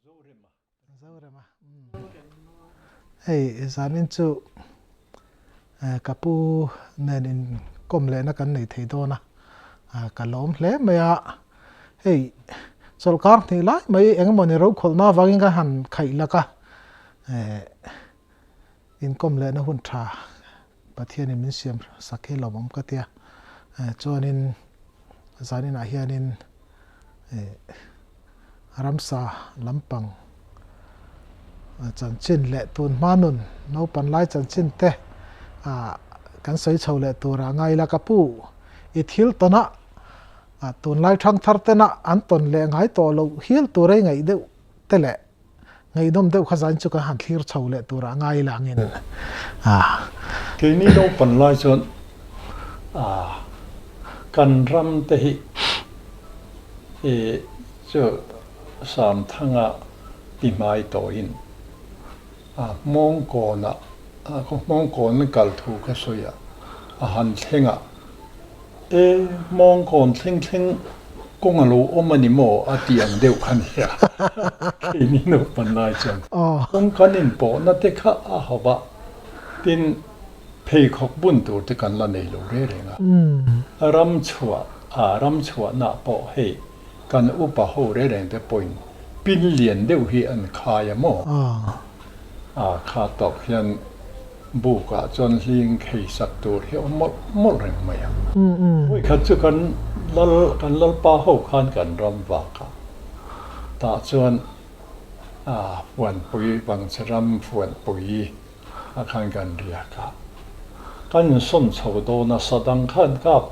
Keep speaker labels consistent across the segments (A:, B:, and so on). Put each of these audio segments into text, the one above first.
A: Zorema Hei zanin chu ka pu nen in kawm lehna kan nei thei dawn a, ka lawm hle mai a. Hei chawlhkar hnih lai mai engemaw ni rokhawlhna avangin ka han khaih lak a, inkawm lehna hun tha Pathianin min siam sak hi lawmawm ka tia. Chuanin zaninah hianin ramsa lampang chanchin leh tun hma nun naupan lai chanchin te kan sawi chho leh turah ngai ila ka pu i thil tawn a tunlai thangthar tena an tawn leh ngai tawh loh hial tur ei ngaih deuh te leh Ngaihnawm deuh kha zain chu kan han thlir chho leh turah ngai langin a.
B: Keini naupan lai chuan kan ram te hi chu Samthanga ti hmai tawhin Hmawngkawnah Hmawngkawn kal thu kha sawi a, a han thleng a. E, Hmawngkawn thleng thleng kawng a lo awm a ni maw? a ti ang deuh kha nia. Keini naupan lai chuan kawng kan inpawhna te kha a hauh a, tin pheikhawk bun tur te kan la nei lo reng reng a. Ram chhuah, a ram chhuahna pawh hei kan upa ho reng reng te pawhin pin lian deuh hi an khai a maw? A kha tawp hian Bukah chuan hling khei sak tur hi a awm mawlh mawlh reng mai a. Vawikhat chu kan lal kan lalpa ho khan kan ram vak a, tah chuan Fuanpui Vangchhe ram Fuanpui ah khan kan riak a. Kan insawn chho dawn a, sadang khan kap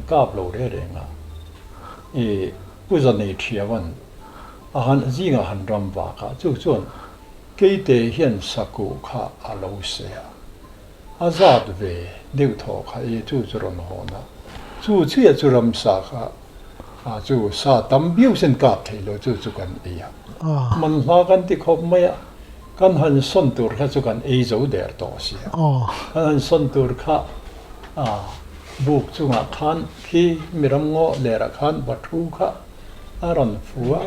B: kap lo reng reng a. I Pu Zanei Thiavan a han zingah han ram vak a, chu chuan Keite hian sakuh kha a lo se a, a zat ve deuh thaw kha e chu chu rawn hawn a, chu chiah chu ramsa kha a chu sa tam viau sen kap thei lo chu chu kan ei a, man hla kan ti khawp mai a, kan han sawn tur kha chu kan ei zo der tawh si a, kan han sawn tur kha a buk chungah khan khi miram ngaw lerah khan va thu kha a rawn fu a,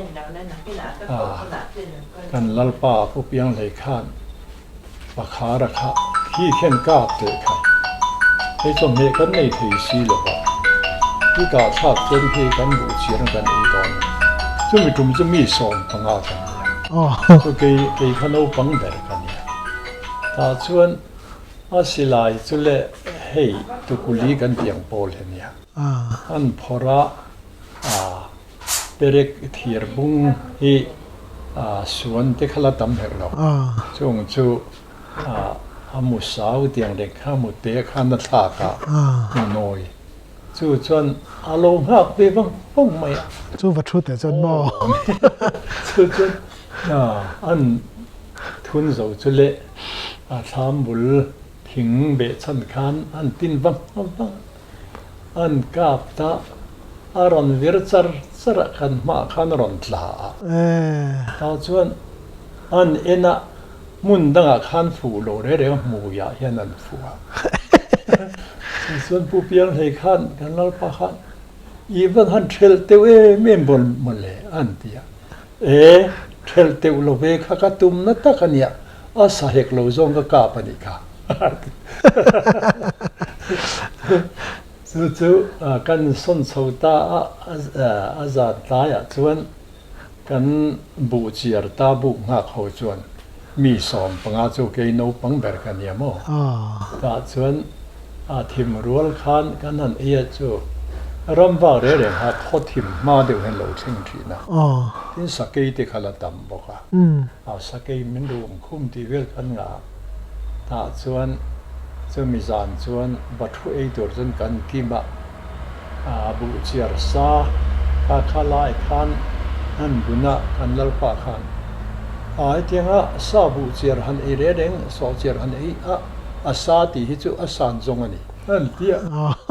B: kan Lalpa Pu Pianghlei khan Pakhara kha khi khian kap teh kha hei chawhmeh kan nei thei si lo va, i kah thlak chuan hei kan buh chian kan ei dawn a ni. Chumi tum chu mi 15 kan ni a, chu kei kei kha naupang ber ka ni a, tah chuan a silai chu le hei tukuli kan tih ang pawl hi a nia, an phawrh a. A perek thir bung hi suan te kha la tam herh lo. Chung chu a mu sau tiang leh kha mu te khan a thlak a, mu nawi. Chu chuan a lo nghak ve vang vang mai a.
A: Chu va thu teh chuan maw?
B: Chu chuan an thun zo chu le a thlam bul thing behchhan khan an tin vang vang a. An kap ta, a rawn vir char char a, kan hmaah khan a rawn tla a. Tah chuan an en a, hmun dangah khan fuh lo reng reng a, hmuiah hian an fuh a. Chu chuan Pu Pianghlei khan kan Lalpa khan, I van han thelh teuh em em bawl mawle an ti a. E, thelh teuh lo ve kha ka tumna tak a nia, a sa hek lo zawng ka kap a nih kha. Chu chu kan sawn chho ta a, a zan tlaiah chuan kan buh chiar ta buk nghak ho chuan mi 15 chu kei naupang ber ka nia maw? Tah chuan a thim rual khan kan han ei a chu ram vak reng reng kha khaw thim hma deuh hian lo thleng thin a, tin sakei te kha la tam bawk a, a sakei min rum khum tih vel khan ngah a, tah chuan chumi zan chuan va thu ei tur chuan kan kim a, a buh chiar sa kha kha lai khan an bun a kan lalpa khan a hetianga sa buh chiar han ei reng reng sawh chiar han ei a. A sa tih hi chu a san zawng a ni. An ti a,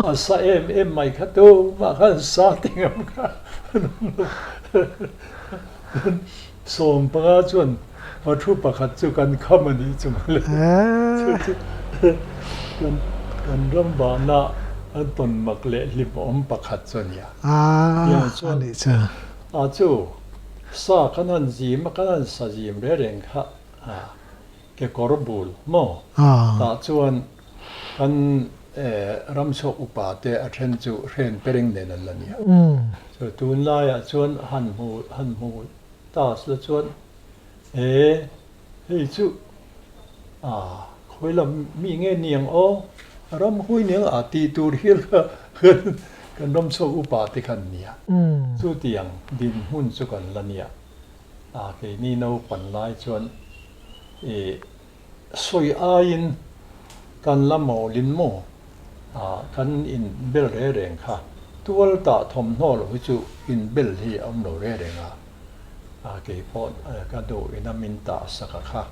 B: a sa em em mai kha tumah khan sa ti ngam kha an awm lo. 15 chuan va thu pakhat chu kan kham a nih chu mawle. Chu chu kan ram vahna an tawn mak leh hlimawm pakhat chu a nia.
A: A, a nih chu.
B: A chu. Sa kan han zim a, kan han sa zim reng reng kha kekawr bul maw? Tah chuan kan ramchhuak upa te a then chu hren pereng nen an la nia. Chu tunlaiah chuan han hmu han hmu ta sela chuan e hei chu khawi lam mi nge niang aw ramhui niang a tih tur hial kha kan ramchhuak upa te khan nia. Chutiang dinhmun chu kan la nia. A keini naupan lai chuan i sawi aiin kan la mawlin maw a kan in bel re reng kha tual tah thawmhnaw loh hi chu in bel hi a awm lo re reng a, a kei pawh ka duh ina min tah sak a kha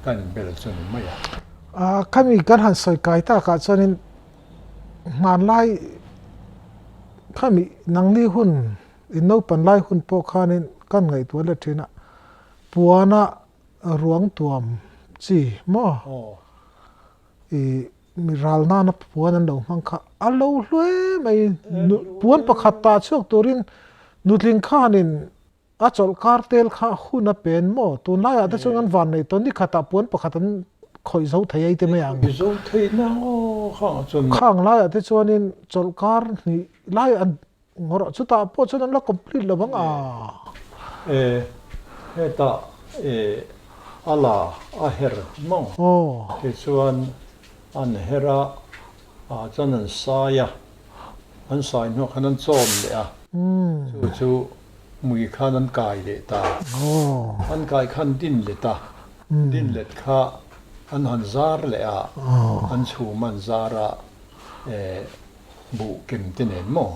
B: ka in bel chu ni mai a.
A: A khami kan han sawi kai takah chuanin hmanlai khami nangni hun In naupan lai hun pawh khanin kan ngaihtuah let thin a, puana ruang tuam chi maw i mi ral nana puan an lo hmang kha a lo hlu em mai. Puan pakhat tah chhuak turin nutling khanin a chawlh kar tel kha hun a pen maw? Tunlaiah te chuan an van nei tawn ni khatah puan pakhat an khawih zo thei ei te mai ang. Khang laiah te chuanin chawlh kar hnih lai an Ngawrh chutah pawh chuan an la complete lo vang a.
B: E, hetah e a la a her maw? Tichuan an her a, ah chuan an sai a, an sai hnuah khan an chawm leh a, chu chu mui khan an kai leh ta, an kai khan din let a, din let kha an han zar leh a, an chhum an zar a, e. Buh kem te nen maw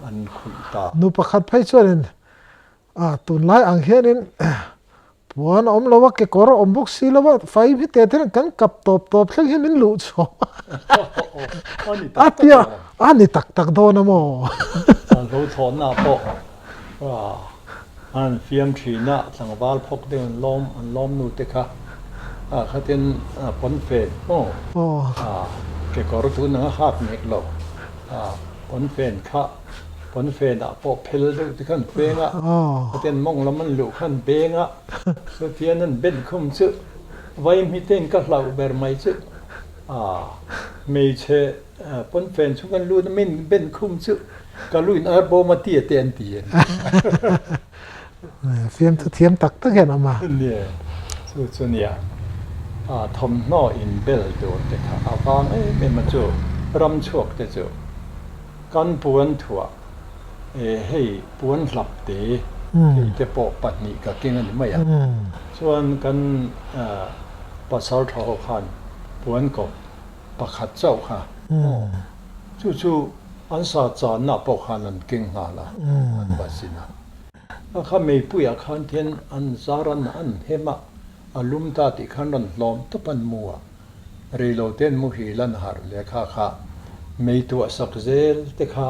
B: an khuih ta.
A: Nu pakhat phei chuanin a tunlai ang hianin puan a awm lo a, kekawr a awm bawk si lo a, fai hi te ten kan kap tawp tawp thleng hi min luh chhuah a tia a ni tak tak dawn a maw.
B: Lo thlawhna pawh an fiam thin a, tlangval phawk deuh an lawm an lawm nu te kha khatin pawnfen maw kekawr tun ang a hak nek lo pawnfen kha pawnfen ah pawh phel deuh te kha an feng a, khatin mawng lam an luh kha an beng a, chutian an ben khum chu vaimhi ten ka hlauh ber mai chu hmeichhe Pawnfen chung an lut a min ben khum chu ka lu in ar bawm a ti a te an ti a ni.
A: Fiamthu thiam tak tak hian awm a.
B: Nia, chu chu nia. A thawmhnaw in bel tur te kha a vang em em a chu ram chhuak te chu kan puan thuah e hei puan hlap te hei te pawh pahnih ka keng a ni mai a. Chuan kan pasal tha ho khan puan kawp Pakhat chauh kha aw, chu chu an sa channa pawh khan an keng nghal a, an va zin a. A kha meipuiah khan thian an zar an an hem a, a lum ta tih khan rawn hlawm tawp an mu a, reilo te an muhil an harh leh kha kha mei tuah sak zel te kha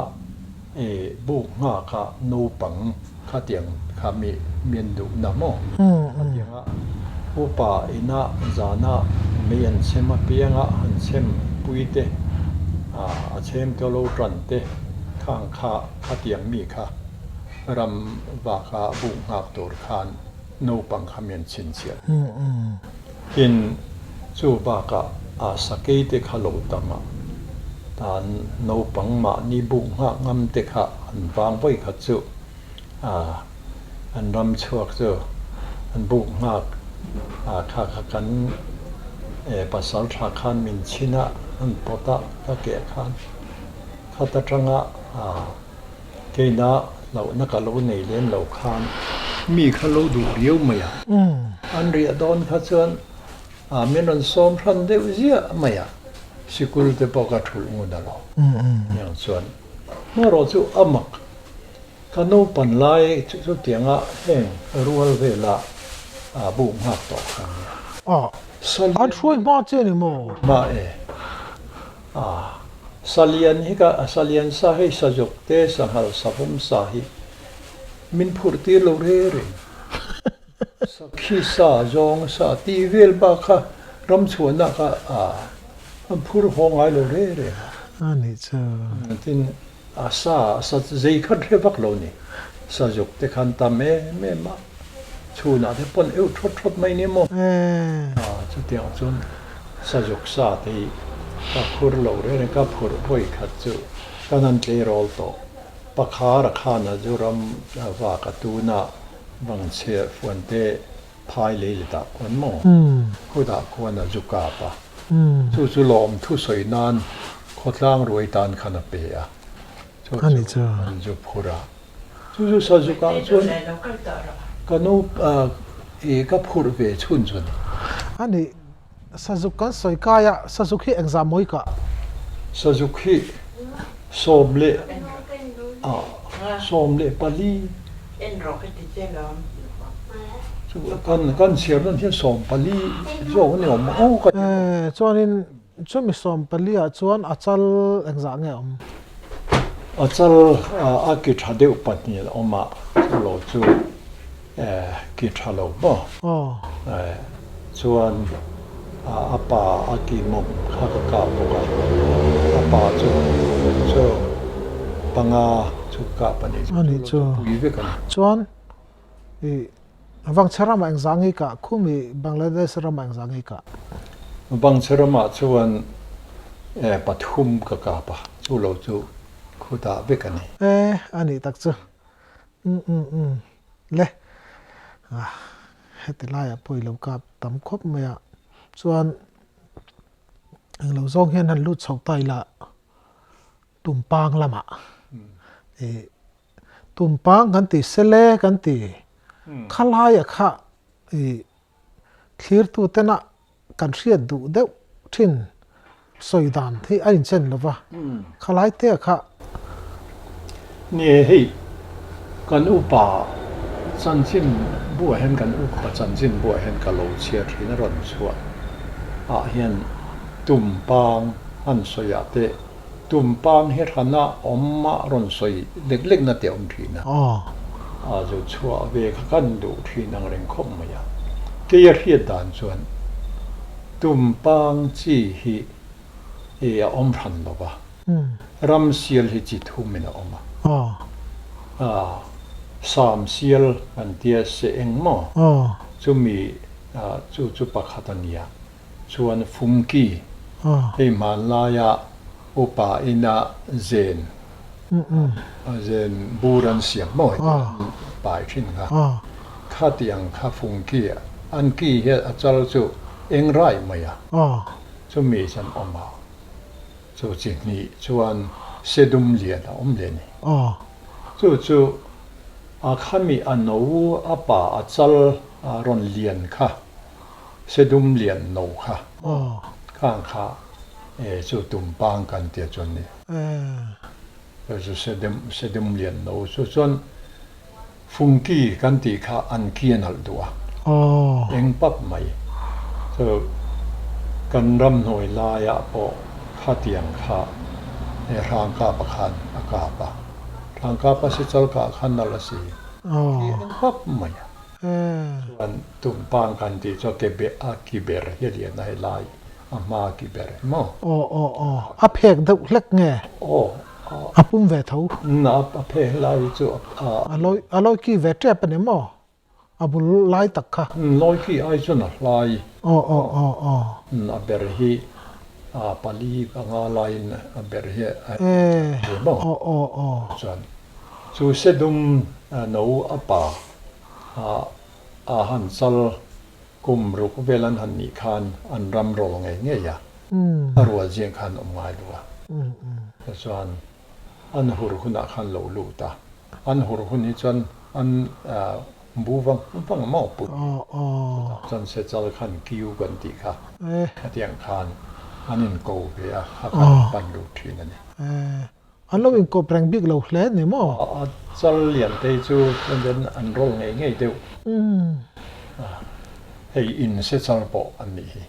B: e buk nghak a naupang khatiang kha mi mi an duh na maw? Khatianga upa ina zana mei an chhem apianga han chhem pui te, a chhem te lo tan te khang kha khatiang mi kha ram vaka buk nghak tur khan naupang kha mi an chhinchhiah. Tin, chu bakah a sakei te kha lo tam a, tan naupang mahni buk nghak ngam te kha an vang vawi khat chu a an ram chhuak chu an buk nghak a kha kha kan e pasal tha khan min chhin a, an pawt a ka keh khan khat atanga a. Keina hlauhna ka lo nei lem lo khan mi kha lo duh riau mai a. An riah dawn kha chuan a min rawn sawm hran deuh ziah mai a, sikul te pawh ka thulh ngun a lo. Hniang chuan hmarawh chu a mak ka naupan lai chutianga heng rual vela buk nghak tawh kha nia.
A: An hruai hma che ni maw?
B: Hma e. A, Salian hi ka, Salian sa hei Sazuk te Sanghal Savawm sa hi min phurh tir lo re reng. Sakhi sa, Zawng sa tih vel bak kha ram chhuahna kha a an phur haw ngai lo re reng a.
A: A nih chu.
B: Tin, a sa, sa zei khat hre vak lo ni. Sazuk te khan tam em em a, chhunah te pawn eu thawt thawt mai ni maw? Chutiang chuan sazuk sa te hi ka phur lo reng reng, ka phurh vawi khat chu ka nan tleirawl tawh. Pakhar a khan a zu ram vak a tuna vangchhe fuante phai lei letah khuan maw? Khutah khuan a zu kap a, chu chu lawm thusawi nan khawtlang ruai tan khan a pe a.
A: A ni chu.
B: An zu phur a. Chu chu Sazuk ah chuan ka nu i ka phurh ve chhun chu a ni.
A: A ni, Sazuk kan sawi kai a, Sazuk hi engzah mawi kah?
B: Sazuk hi 14. Chu kan chhiar nawn hian 14 zawk a ni awm aw ka ti.
A: Chuanin Chumi 14 ah chuan a chal engzah nge awm?
B: A chal a ki tha deuh pahnih a awm a, chu lo chu ki tha lo maw? Chuan a pa a ki mawm kha ka kap bawk a, a pa chu chu panga chu ka kap a ni chu, chu lo chu pui vek a ni.
A: Chuan I Vangchhe ramah engzah nge kah? Khum i Bangladesh ramah engzah nge kah?
B: Vangchhe ramah chuan pathum ka kap a, chu lo chu khutah vek a ni.
A: E, a nih tak chu. Um um um. Le, ah, heti laiah pawh i lo kap tam khawp mai a. Chuan englo zawng hian han lut chho ta ila Tumpang lamah i Tumpang kan ti, sele kan ti, khalaia kha i thlirtu tena kan hriat duh deuh thin sawi dan hi a inchen lo va, khalai te kha.
B: Ni hei kan upa chanchin buah hian kan upa chanchin buah hian ka lo chhiar thin a rawn chhuah ah hian tumpang han sawi ah te Tumpang hi hrana awm a rawn sawi lek lek na te awm thin a. A zu chhuah ve kha kan duh thin ang reng khawp mai a. Kei a hriat dan chuan Tumpang chi hi e a awm hran lo va. Ram sial hi chi thum in a awm a. A Sam sial an tia se eng maw? Chumi chu chu pakhat a nia. Chuan Fungki, hei hmanlaia upa ina zen, zen bur an siam maw heti an pai thin kha, khatiang kha Fungki an ki hian a chal chu eng rai mai a, chumi chuan awm a, chu chi hnih chuan sedum lian a awm leh a ni. Chu chu a khami a no a pa a chal a rawn lian kha. Sedum lian no kha khang kha e chu tumpang kan tia chuan ni. Chu chu sedum sedum lian no chu chuan fungki kan tih kha an ki a nalh duh a. Eng pap mai. Chu kan ramhnuai laiah pawh khatiang kha e hrangkapa khan a kap a. Hrangkapa sichal kah kha nalh a si. Ki eng pap mai a. Chuan tumpang kan tih chu ke be a ki ber hi a lian a helai a hma ki ber hi maw?
A: Aw aw aw a phek deuh hlek nge?
B: Aw
A: a. A pum ve tho.
B: A a phek lai hi chu a.
A: A lawi a lawi ki ve tep a ni maw? A bul lai tak kha.
B: Lawi ki ai chuan a hlai.
A: Aw aw aw aw.
B: A ber hi a pali panga laiin a ber hi a ve maw?
A: Aw aw aw.
B: Chuan chu sedum no a pa A han chal kum ruk vel an han nih khan an ram rawl ngei ngei a, a rual ziang khan awm ngai lo a. Tichuan an hur hunah khan lo lut a, an hur hun hi chuan an bu vang vang maw put chutah chuan sechal khan kiu kan tih kha hetiang khan an inko ve a, kha khan an pan lut thin a ni.
A: An lo inkawp reng bik lo hle ni maw?
B: A chal lian te hi chu chuan an rawl ngei ngei deuh. Hei in se chal pawh an nih hi.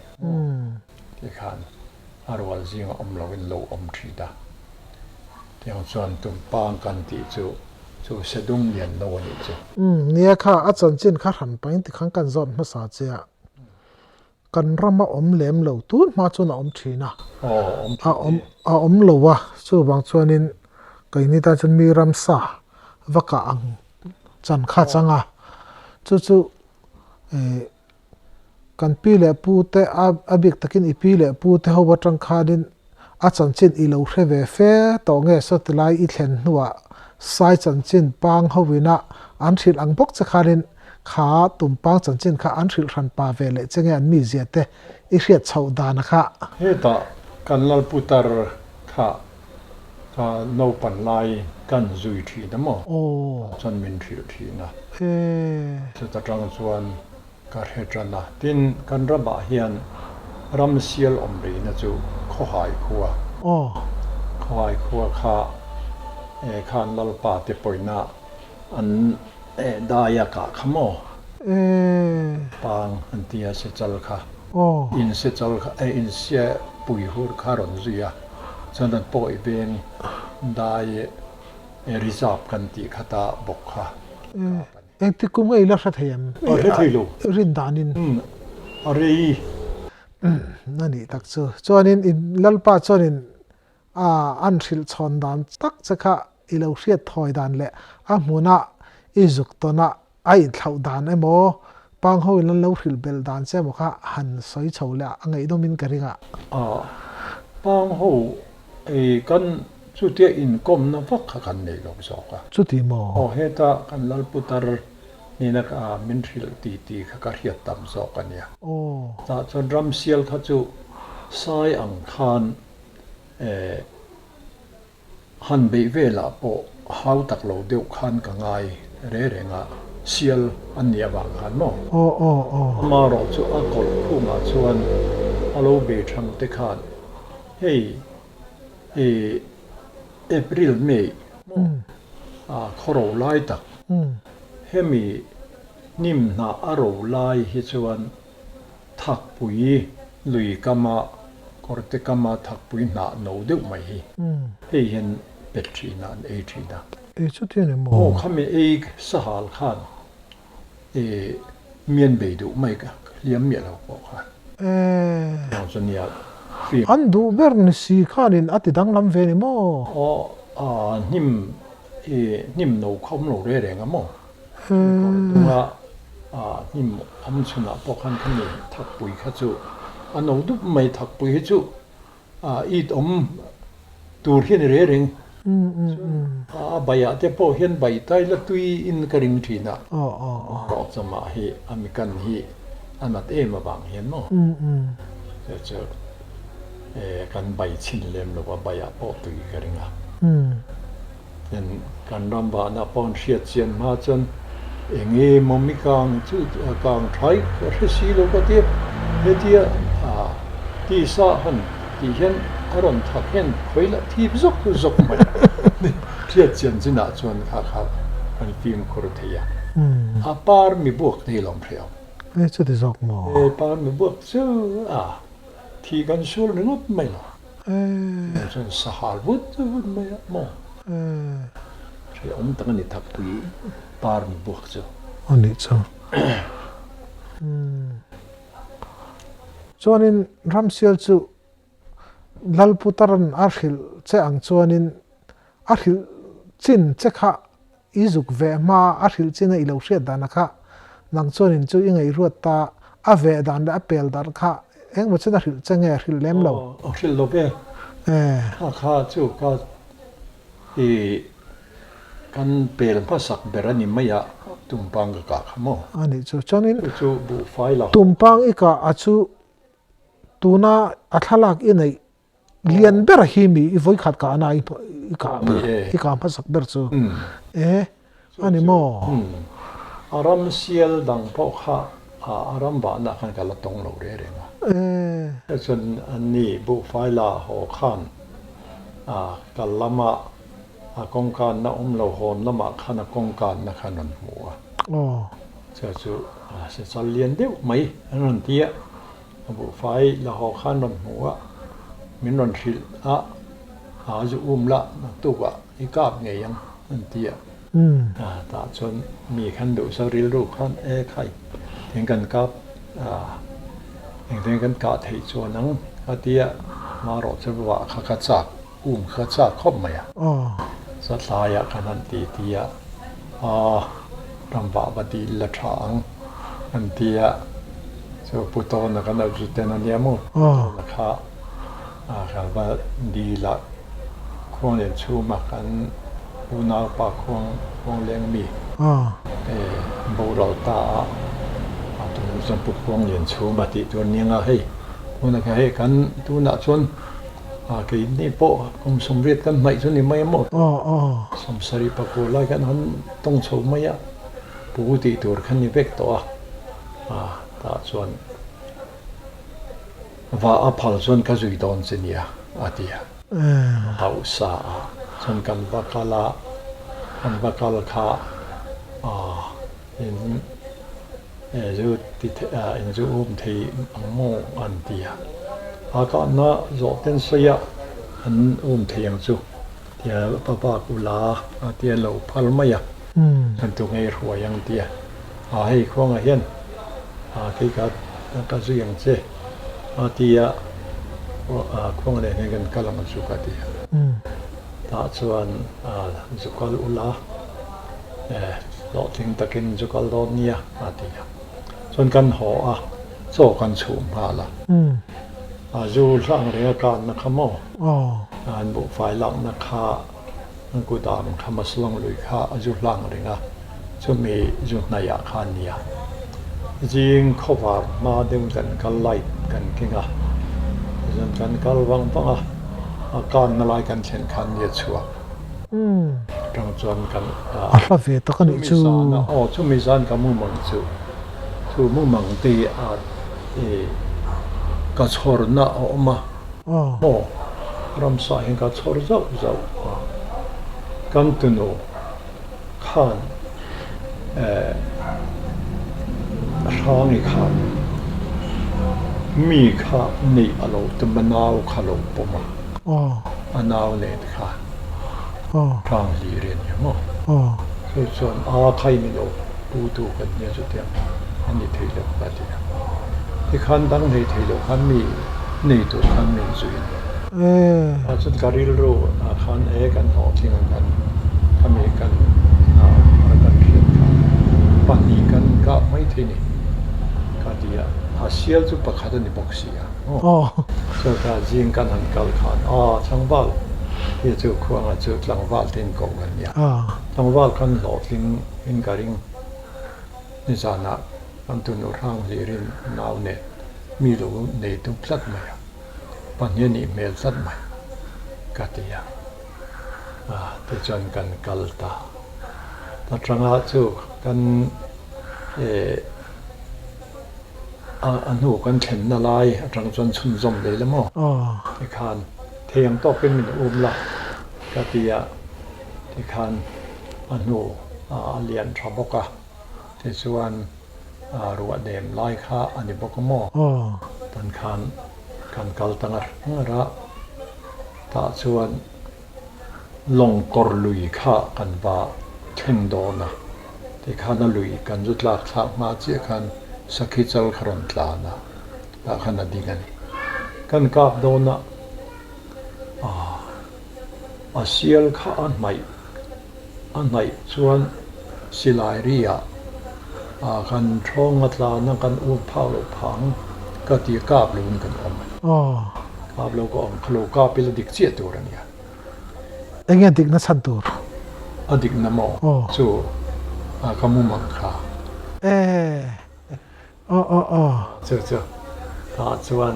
B: Tikhan a rual zinga awm loin lo awm thin a. Tiang chuan tumpang kan tih chu chu se dum lian lo a nih chu.
A: Nia kha a chanchin kha hran pahin tikhan kan zawt hmasa che a. Kan rama awm lem lo tun hma chuan a awm thin a, a awm a awm lo a, chuvang chuanin keini tan chuan mi ramsa va kah ang chan kha chang a. Chu chu eh kan pi leh pu te a bik takin i pi leh pu te ho atang khanin a chanchin i lo hre ve fe tawh nge saw tilai i thlen hnuah sai chanchin pang hovina an hrilh ang bawk che khanin kha tumpang chanchin kha an hrilh hran pa ve leh che nge an mizia te i hriat chhoh dan a kha.
B: Hetah kan Lalputar kha ka naupan lai kan zui thin a maw?
A: Aw.
B: Chuan min hrilh thin a.
A: E.
B: Chuta tang chuan ka hre tan a. Tin, kan ramah hian ram sial awm rihna chu Khawhai khua.
A: Aw.
B: Khawhai khua kha e khan Lalpa te pawina an e dai a kah kha maw?
A: E.
B: Pang an ti a sechal kha.
A: Aw.
B: In sechal kha e in sia pui hur kha rawn zui a. Chuan an pawi veng dai e reserve kan tih kha ta bawk kha kap a ni.
A: Engtik kum nge i la hre thei em?
B: A hre thei lo.
A: Rin danin.
B: Umm a rei.
A: Umm a nih tak chu. Chuanin in Lalpa chuanin a an hrilh chhawn dan tak che kha i lo hriat thawi dan leh a hmuna i zuk tawn a a inthlauh dan emaw pang ho in an lo hrilh belh dan che emaw kha han sawi chho leh a ngaihnawmin ka ring a.
B: A pang ho ei kan chutia inkawmna vak kha kan nei lo zawk a.
A: Chuti maw?
B: Aw heta kan Lalputar nena ka min hrilh ti ti kha ka hriat tam zawk a nia.
A: Aw.
B: Tah chuan ramsial kha chu sai ang khan eh Han beih velah pawh hau tak lo deuh khan ka ngai re reng a, sial an nih avang khan maw?
A: Aw aw aw.
B: Amarawh chu a kawlh khungah chuan a lo bei thang te khan hei i April May maw a khaw ro lai tak hemi hnim hnah a ro lai hi chuan Thakpui lui kama kawrte kama thakpui hnah no deuh mai hi hei hian pet thin a, an ei thin a.
A: Ei chuti a ni maw?
B: Aw khami ei sahal khan e mian bei duh mai ka hliam miah lo pawh khan.
A: E.
B: Aw chu nia fim.
A: An duh ber ni si khanin a ti danglam ve ni maw?
B: Aw a hnim e hnim no kha awm lo re reng a maw? Kawr dunga hnim awm chhunah pawh khan khami thakpui kha chu a no dup mai, thakpui hi chu it awm tur hi a ni reng reng. A baiah te pawh hian bai tai la tui in ka ring thin a, rawhchawmah hi a mikan hi a nat em avang hian maw chu chu kan bai chhin lem lo a, baiah pawh tui ka ring a. Tin, kan ram vahna pawh an hriat chian hma chuan eng nge maw mi kang chu kang thai ka hre si lo ka ti a, hetia tisa han tih hian a rawn thak hian khawi lah thip zawk zawk mai hriat chian chinah chuan kha kha kan fimkhur thei a, a par mi buak te hi lawm hreh ang.
A: E chuti zawk maw?
B: E par mi buak chu a thi kan sual ringawt mai lo. Tiang chuan sahal vut vut mai a maw? Hrehawm tak a ni thakpui par ni buak chu.
A: A nih chu. Chuanin Ramsial chu Lalputaran a hrilh che ang chuanin a hrilh chin che kha I zuk ve hma a hrilh chin a i lo hriat dan a kha nang chuan in chu i ngaihruat ta a ve dan leh a pel dan kha engmaw chen a hrilh che nge hrilh lem lo?
B: Aw hrilh lo ve. Kha kha chu ka i kan pel hmasak ber a ni mai a tumpang ka kah kha maw?
A: A nih chu. Chuanin
B: Chu chu buhfai la.
A: Tumpang i kah a chu tuna a thlalak i neih Lian ber hi mi i vawikhat kah na i kah i kah hmasak ber chu e a ni maw?
B: A ram sial dang pawh kha a ram vahna khan ka la tawng lo reng reng a. Chuan anni buhfai la haw khan kal lama a kawngkanna awm lo hawn lamah khan a kawngkanna khan rawn hmu a. Chu chu sechal lian deuh mai an rawn ti a. A buhfai la haw khan rawn hmu a, min rawn hrilh a, a zu um la naktukah i kap ngei ang an ti a. Tah chuan mi khan duhsak rilru khan e khai eng kan kap engtin kan kah theih chuan ang a ti a, marawh chu vah kha ka chak um kha ka chak khawp mai a. Chatlaiah khan an ti ti a, aa. Ramvah va dil la tha ang an ti a, chu Pu Tawna kan lo zu ten a nia maw? Pu Tawna kha kan va dil a, Khuanglian chhuma kan unaupa Khuang Khuangleng mi boral ta a, a tunah chuan Pu Khuanglian chhuma tih tur nia nga hei, tunah kha hei kan tunah chuan keini pawh kum 80 kan hnaih chu ni mai a maw? 79 lai kan han tawng chho mai a, pu tih tur kha ni vek tawh a, a tah chuan va a phal chuan ka zui dawn che nia a ti a, hausa a chuan kan va kal a, kan va kal kha a in zu ti in zu um thei ang maw an ti a, a kahna zawh ten sawi a an um thei ang chu. Tia pa bak ula a tia lo phal mai a, kan tu ngei hruai ang tia a hei khuangah hian a kei ka ka zui ang che a tia khuang leh hian kan kal ang chu ka ti a, tah chuan zu kal ula hlawhtling takin zu kal dawn nia a ti a, chuan kan haw a chaw kan chhuh nghal a. A zu hlang reng a kanna kha maw? An buhfai lakna kha an kut ang kha Maslong lui kha a zu hlang reng a, chumi zu hnaiah kha a nia. Zing khawvar hma deuhin kan kal light kan keng a, tichuan kan kal vang vang a, a kanna lai kan thlen khan ni a chhuak. Atang chuan kan
A: A hla ve tak a nih chu.
B: Chumi zan a aw chumi zan ka mumang chu chu mumang te a i ka chhawrna a awm a maw ramsa hian ka chhawr zauh zauh a kan tunu khan eh Hrangi khan mi kha neih a lo tum a nau kha lo pawm a a nau nen kha hrang hlir a ni maw chu chuan a khai ni lo pu tu kan nia chutiang a ni thei lo ka ti a tikhan dang nei thei lo khan mi nei tur khan min zui a ni a chuan ka rilru ah khan e kan hlawhtling ang kan khami kan kan hriat kha pahnih kan kah mai thei ni ka ti a a sial chu pakhat a ni bawk si a. Chutah zing kan han kal khan aw tlangval hi chu khuangah chu tlangval te in koh kan nia. Tlangval khan hlawhtling in ka ring. Nizanah kan tunu hrang hlirin nau nen mi lo nei tum tlat mai a, pahnih a nih hmel tlat mai ka ti a. Tichuan kan kal ta. Ta tangah chu kan eh. A hnu kan thlenna lai atang chuan chhunzawm leh la maw? Tikhan thei ang tawkin min um la ka ti a, tikhan a hnu a lian tha bawk a, tichuan ruah nem lai kha a ni bawk a maw? Tan khan kan kal ta ngar ngar a, tah chuan Lawng kawr lui kha kan va thleng dawn a, tikhan a lui kan zu tlak thlak hma chiah khan sakhi chal kha rawn tlan a, tah khan a ding a ni. Kan kap dawn a, aah a sial kha a hnaih a hnaih chuan silai ri ah ah kan thawng a tlan a, kan up phak loh phang ka ti a kap lo in kan awm a ni. Kap lo ka awm kha lo kap ila dik chiah tur a nia.
A: Enge dikna chhan tur?
B: A dikna maw? Chu a ka mumang kha.
A: E aw aw aw.
B: Chu chu tah chuan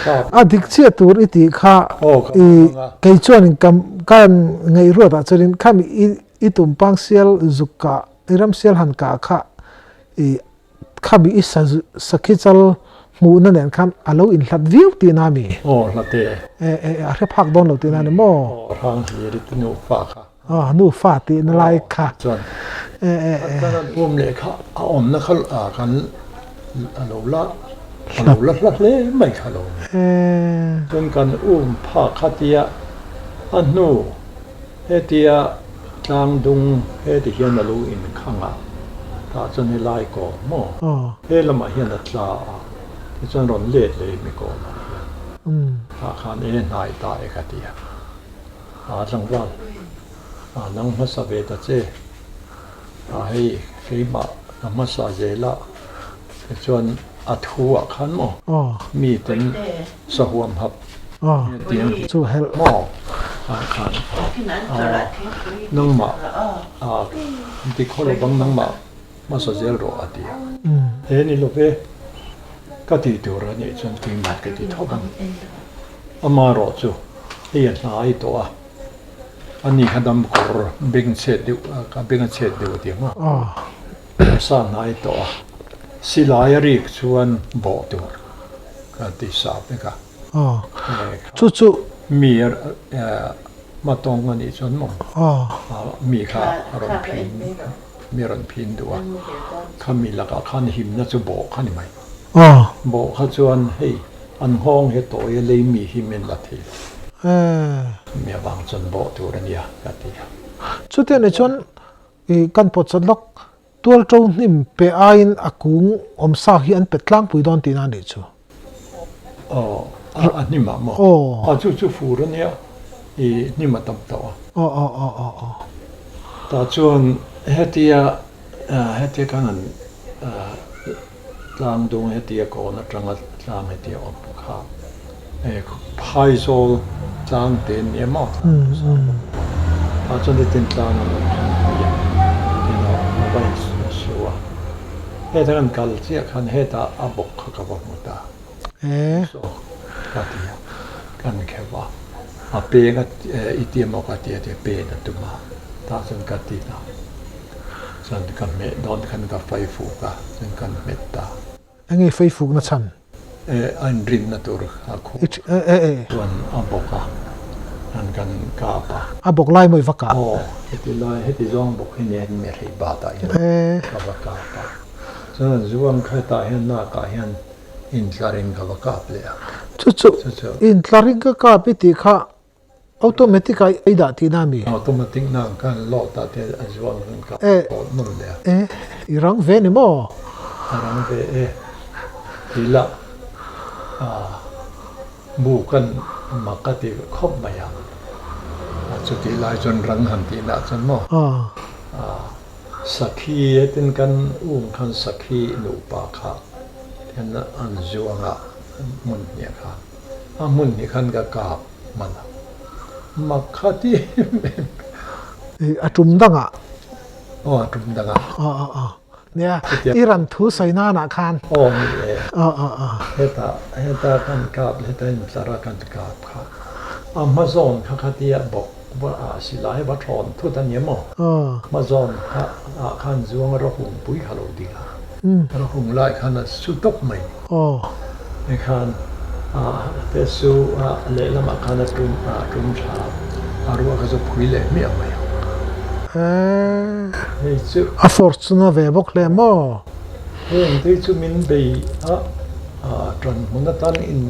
A: kap. A dik chiah tur i tih kha i kei chuanin ka ka ngaihruat ah chuanin khami i i tumpang sial zuk kah i ram sial han kah kha i Khami i sakhi chal hmuhna nen khan a lo inhlat viau tihna a mi?
B: Aw, hlat e.
A: E, e, a hre phak dawn lo tihna a ni maw?
B: Aw, hrang hlir i nufa kha.
A: Aw, nufa tihna lai kha.
B: Chuan,
A: e, e, e.
B: Kan an um leh kha a awmna kha kan a lo la, a lo la hla hle mai kha lo ni.
A: E.
B: Chuan kan um phak kha tia a hnu. Hetia tlang dung heti hian a lo inkhang a, tah chuan he lai kawm maw? He lamah hian a tla a, tichuan rawn let leh mi kawmah hian tah khan e hnai ta e ka ti a, aa tlangval, aa nang hmasa ve ta che, aa hei Keimah ka hmasa zel a, tichuan a thu ah khan maw mi ten sahuam hap tiang maw ah khan nangmah ti khaw lo bang nangmah hmasa zel rawh a ti a. He ni lo ve ka tih tur a nih chuan keimah ka ti tho ang. Amaherawh chu hei a hnai tawh a. A ni kha dam kawr beng chhet deuh a beng a chhet deuh a ti ang a. A sa hnai tawh a, silai a rik chuan bawh tur ka ti sa vek a.
A: Chu chu.
B: Mi hmatawng a nih chuan maw mi kha a rawn phin mi a rawn phin duh a, khami lakah khan himna chu bawh kha ni mai. Bawh kha chuan hei an nghawng he tawi a lei mi hi min la thei lo. Mi avang chuan bawh tur a nia ka ti a.
A: Chutiang nih chuan i kan pawt chat lawk tual to hnim pe aiin a kung awm sa hi an pe tlangpui dawn tihna a nih chu.
B: Aw a hnim ah maw? Aw chu chu fur a nia i hnim a tam tawh a.
A: Aw aw aw aw aw.
B: Tah chuan hetia hetia khan an Tlang dung hetia kawn atanga tlang hetia awm kha phaizawl tlang te an ni emaw tlang chu sang bawk a tah chuan hetiang tlang an awm khan a tin a a va insu a heta kan kal chiah khan hetah a bawk kha ka va hmu ta saw ka ti a kan kheuh a a peng a i ti emaw ka ti a tia pen a tum a tah chuan ka ti ta. Chuan ka hmeh dawn khan ka fai fuk a, chuan kan hmet ta.
A: Enge fai fuk na chhan?
B: E, a inrinna tur a khuh. Chuan a bawk a, chuan kan kap a.
A: A bawk lai mawi va kah?
B: Aw, heti lai, heti zawng bawk hi nia mi hrei bat ah hian ka va kap a. Chuan an zuang kha hetah hian nak ah hian intlarin ka va kap leh a.
A: Chu chu, intlarin ka kap i tih kha Automatic a i dah tihna a mi?
B: Automatic na ang khan load ah te a zuang ang ka load nawn leh a.
A: E, i rang ve ni maw?
B: A rang ve e. Ti la, bu kan mak a ti khawp mai a. Chutih lai chuan rang han tih nah chuan maw? Sakhi hetin kan um khan sakhi nupa kha hian an zuang a hmun hniah kha. A hmun hnih khan ka kap hman a, mak kha ti em em.
A: A tum dangah.
B: Aw a tum dangah.
A: Aw aw aw. Nia, i ran thu sawi nanah khan.
B: Aw ni e. Aw aw aw. Heta, heta kan kap, heta intlar a kan kap kha. A hma zawn kha khatia bawk va ah silai va thawn thut a ni maw?
A: Aw.
B: Hma zawn kha ah khan zuang a rawhung pui kha lo ding a. Rawhung lai khan a su tawp mai.
A: Aw.
B: Hei khan te su a lehlamah khan a tum a tum tha a ruah kha chu phui leh hmiah mai ang. Hei chu.
A: A force chu na ve bawk hle maw?
B: Heng te chu min bei a tan hmun atan in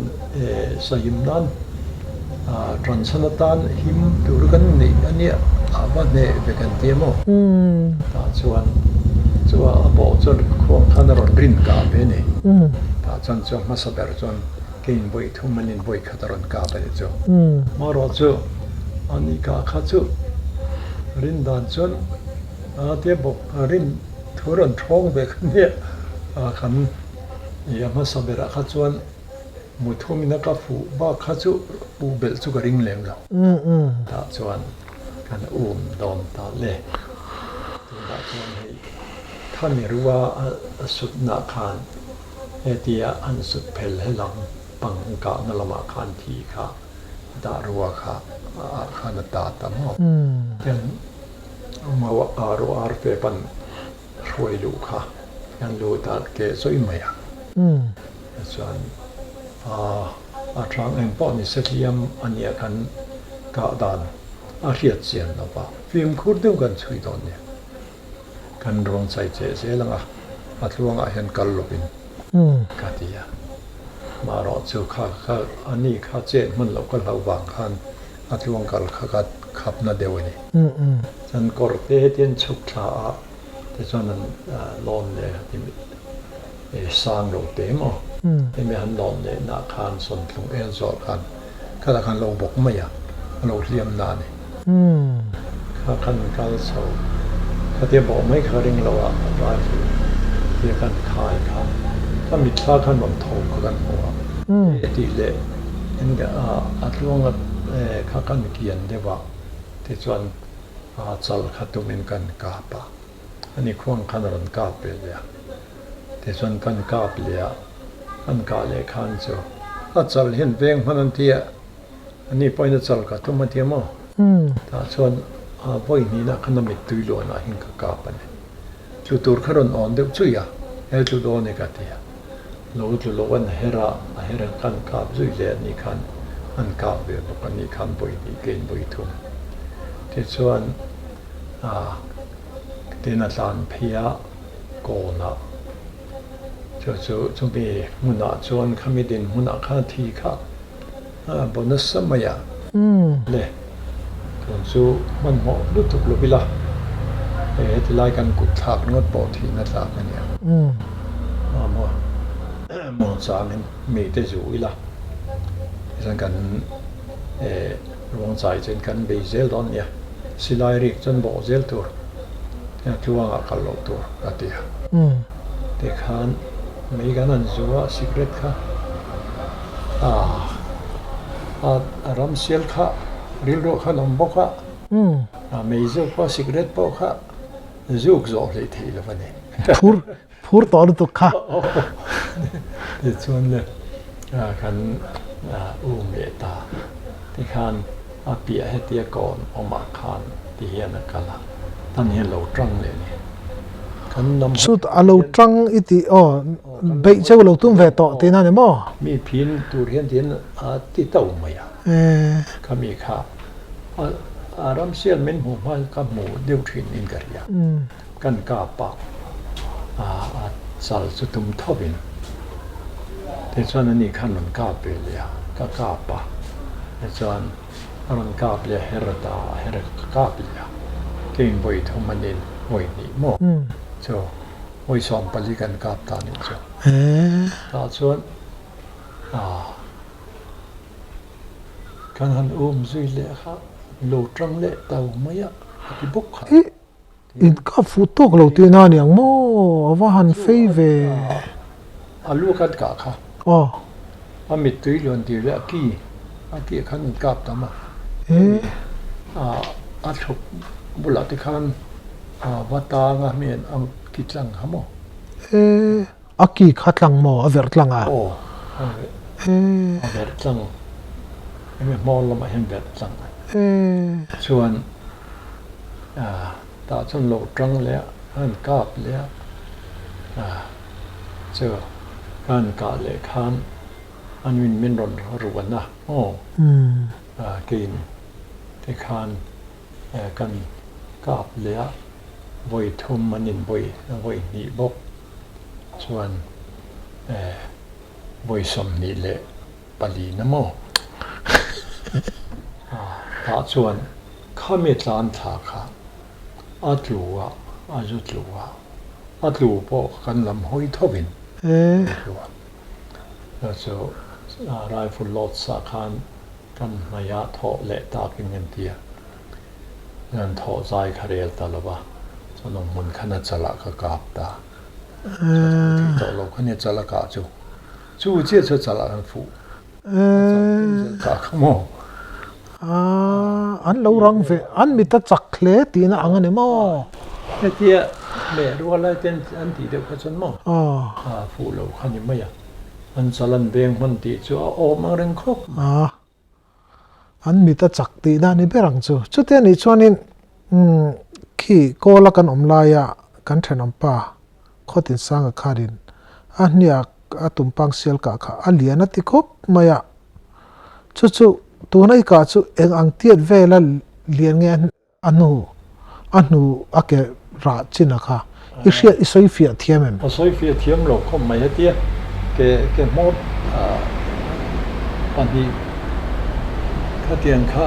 B: sahim nan tan chhan atan him tur kan neih a nia a va hneh ve kan ti a maw? Tah chuan chu a bawh chuan khuang khan a rawn rin kah ve a ni. Tah chuan chu a hmasa ber chuan ke in vawi thum an in vawi khat a rawn kap a ni chu. Marawh chu a ni kah kha chu rin dan chuan a tia bawk a rin thu rawn thawng ve kha nia a kan i a hmasa berah kha chuan mu thum in a ka fuh bak kha chu fuh belh chu ka ring lem lo. Tah chuan kan um dawn ta le. Tunah chuan hei khami rua a sutnah khan hetia an sut phel he lam pang kahna lamah khan thi kha dah rua kha ah khan a ta ta maw. Tian mau a rua ar fe pan hruai luh kha hian lut a ke zawih mai a. Chuan a chang eng pawh ni se hliam a nia kan kah dan a hriat chian lo va, fimkhur deuh kan chhui dawn nia. Kan rawn chai cheh zel ang a, a tluangah hian kal lovin ka ti a. Marawh chu kha kha a ni kha chet hman loh ka hlau vang khan a tluang kal kha ka khapna deuh a ni. Chuan kawr te hetian chhuk thla a tichuan an lawn leh a ti sang lo te maw? Hemi han lawn leh nah khan sawmtlung el zawh khan khatah khan lo bawk mai a, a lo hliam na a ni. Kha khan kal chho. Khatia bawh mai kha ring lo a rifle tia kan khai kha ka mitthla khan rawn tho kha kan hmu a. Tih leh a tluanga kha kan kian deuh a tichuan chal kha tumin kan kap a. Ani khuang khan a rawn kap ve leh a. Tichuan kan kap leh a, kan kah leh khan chu a chal hian veng hman an ti a. Ani pawhin a chal ka tum a ti a maw? Tah chuan a vawi hnihna khan a mittui luanah hian ka kap a ni. Tlu tur kha rawn awn deuh chui a, he tlu dawn e ka ti a. Lo tlu lo an her a, a her ang khan kap zui leh a nih khan an kap ve bawk a nih khan vawi hnih kein vawi thum. Tichuan tin a tlan phei a kawnah chu chu chumi hmunah chuan khami dinhmunah khan a thi kha. A bonus a mai a. Le, tun chu hmanhmawh lutuk lo ila, hei heti lai kan kut thlak ringawt pawh thihna tlak a nia. A maw, maw changin mite zu ila, tichuan kan ruang chai chuan kan bei zel dawn nia, silai rik chuan bawh zel tur, tluangah kal loh tur a ti a. Tikhan mei kan han zu a, cigarette kha. A ram sial kha rilruah khan awm bawk a, a mei zuk pawh cigarette pawh kha zuk zawh hleih theih lo a ni.
A: Phur phur tawh lutuk kha.
B: Tichuan le kan um leh ta tikhan a piah hetia kawn awmah khan ti hian a kal a, tan hian lo tang leh a ni.
A: Kan lam Chut a lo tang i tih aw beih cheu lo tum ve tawh tihna a ni maw?
B: Mi phin tur hian tiin a ti to mai a. Kha mi kha a ramsial min hmuh hma ka hmu deuh thin in ka hria. Kan kap a, a chal chu tum tho in tichuan ani khan rawn kap ve leh a, ka kap a tichuan A rawn kap leh a her ta a her ka kap leh a, keng vawi thum a nin vawi hnih maw chu vawi 14 kan kap ta nih chu. Tah chuan kan han um zui leh kha lo tang leh tau mai a, a ti bawk kha.
A: In ka fuh tawk lo tihna a ni ang maw? A va han fei ve.
B: A lu khan kah kha.
A: Aw.
B: A mittui luan tir leh a ki, a ki ah khan in kap tam a. A thluk bulah te khan a va tang a mi an ki tlang kha maw?
A: A ki kha tlang maw? A verh tlang a?
B: Aw, a verh tlang. Hemi hmawr lamah hian verh tlang a. Chuan. Tah chuan lo tang leh a, ka han kap leh a, chu ka han kah leh khan a nuin min rawn ruan a, aw keiin tikhan kan kap leh a, vawi thum an invawi vawi hnih bawk chuan vawi 24 na maw? Tah chuan khami tlan thla kha a tlu a, a zu tlu a, a tlu pawh kan lam hawi thovin a tlu a. Chu rifle load sa khan kan hnaih thawh leh takin kan ti a, kan thawh zai kha rel ta lo va, chuan awm hmun khan a chalah ka kap ta. Chu tawh lo kha nia chala kah chu. Chu chiah chu chalah kan fuh. Kah kha maw?
A: An lo rang ve, an mit a chak hle tihna ang a ni maw?
B: Hetia meh rual lai ten an tih deuh kha chuan maw? Fuh lo kha ni mai a. An chal an veng hman tih chu a awm ang reng khawp mai.
A: An mit a chak tihna a ni ber ang chu. Chutia nih chuanin khi kawla kan awm laia kan thenawmpa Khawtinsanga khanin a hniak a tumpang sial kah kha a lian a ti khawp mai a. Chu chu tuna i kah chu eng ang tiat vela lian nge a hnu a hnu a ke rah chin a kha i hriat i sawi fiah thiam em?
B: A sawi fiah thiam lo khawp mai hetia ke ke hmawr pahnih khatiang kha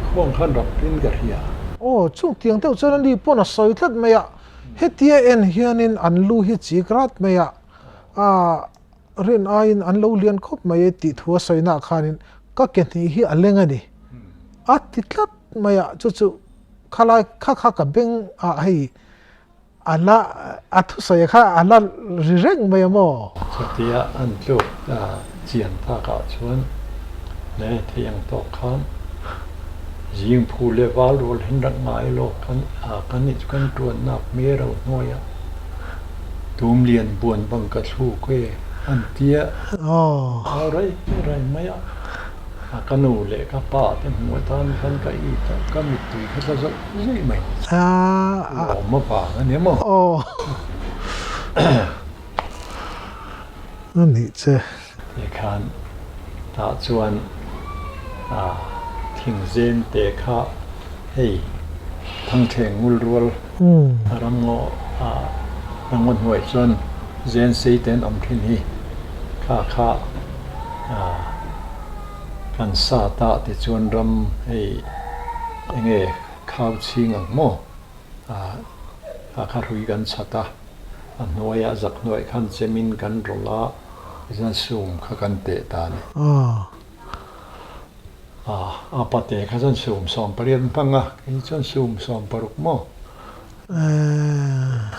B: khuang khan rak in ka hria.
A: Aw chung tiang deuh chuan ani pawn a sawi tlat mai a, hetia en hianin an lu hi chik rat mai a, Rin aiin an lo lian khawp mai e tih thu a sawi naah khanin ka ke hnih hi a leng a ni. A ti tlat mai a, chu chu Khalai kha kha ka beng ah hei a la a thusawi kha a la ri reng mai a maw?
B: Chutia an tluk chian takah chuan le thei ang tawk khan zing phu leh val rual hin rak ngai lawk kan kan nih chu kan tuannak me ro hnuaiah tum lian buan bang ka thluk e an tia a rei rei mai a. Ka nu leh ka pa te hmuh atan khan ka it a, ka mittui kha tla zawih zawih mai. Lawm avang a ni maw?
A: Aw. A nih che.
B: Tikhan tah chuan thingzen te kha hei Thangthleng ngul rual ramngaw ramngaw hnuai chuan zen sei te an awm thin hi kha kha Kan sa ta te chuan ram hei enge khau chhing ang maw? A kha hrui kan chhat a, a hnuaiah zak hnuaih khan chemin kan rawlh a, tichuan sum kha kan teh ta a ni. A pate kha chuan sum 18 an hmang a, kei chuan sum 16 maw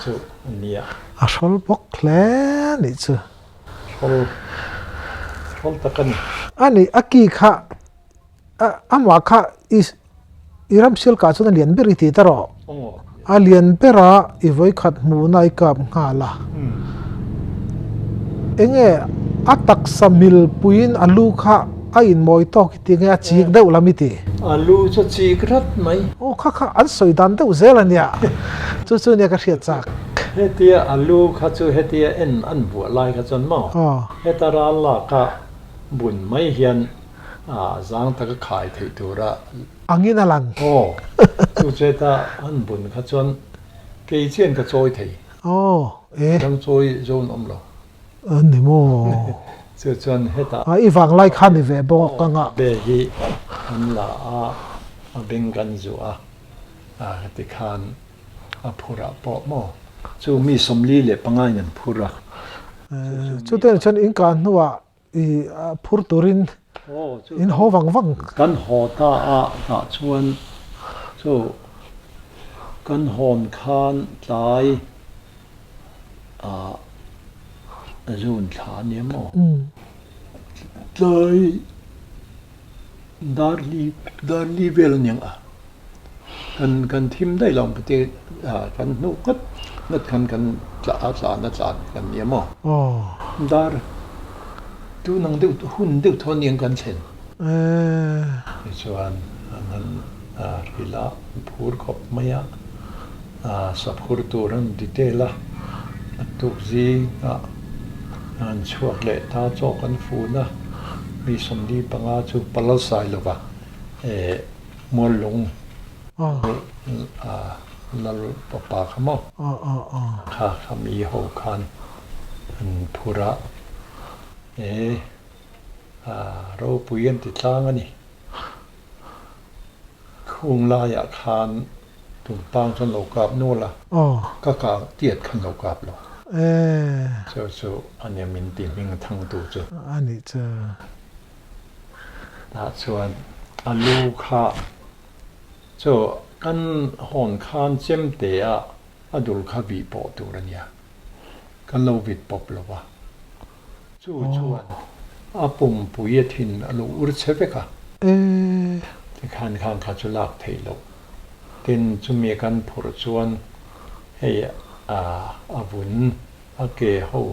B: chu a nia.
A: A hrawl bawk hle a nih chu.
B: Hrawl hrawl tak a ni.
A: A nih, a ki kha amah kha i i ramsial kah chuan a lian ber i ti ta rawh. A lian ber a i vawikhat hmuhna i kap nghal a. Enge a taksa milpuiin a lu kha a inmawi tawk i ti nge a chik deuh lam i ti?
B: A lu chu chik rat mai.
A: Aw kha kha an sawi dan deuh zel a nia. Chu chu nia ka hriat chak.
B: Hetia a lu kha chu hetia en an buah lai kha chuan maw heta ral lak a bun mai hian zang taka khai theih tura
A: angin a lang.
B: Aw chu chu heta an bun kha chuan kei chian ka chawi thei.
A: Aw e.
B: Dang chawi zo an awm lo.
A: A ni maw?
B: Chu chuan hetah.
A: A i vang lai kha ni ve bawk ang a.
B: Be hi an la a, a beng kan zuah a, tikhan a phurah pawh maw? Chu mi 45 in an phur a.
A: Chutiang chuan in kah hnuah i phur turin in haw vang vang.
B: Kan haw ta a tah chuan chu kan hawn khan tlai ah zun thla a nia maw? Tlai Darli Darli vel aniang a kan kan thim daih lo ang pute kan hnuh nghat nghat khan kan tla a tlan a tlan kan nia maw dar tun ang deuh hun deuh thaw aniang kan thlen tichuan an han hrilh a phur khawp mai a saphur tur an detail a a tuk zingah an chhuak leh ta chaw kan fun a mi 45 chu pal sai lova eh Muallung lal papa kha maw kha kha mi ho khan an phur a eh ropui an ti tlang a ni. Khung laiah khan tumpang chuan lo kap nual a, ka kah tiat khan lo kap lo. Chu chu a nia min ti hming thangtu chu.
A: A nih chu.
B: Tah chuan a lu kha chu kan hawn khan chemte a a dul kha vih pawh tur a nia. Kan lo vit pawp lo va. Chu chuan a pumpui a thin a lo ur che vek a. Tikhan khan kha chu lak theih loh. Tin, chumi kan phurh chuan hei a vun, a ke ho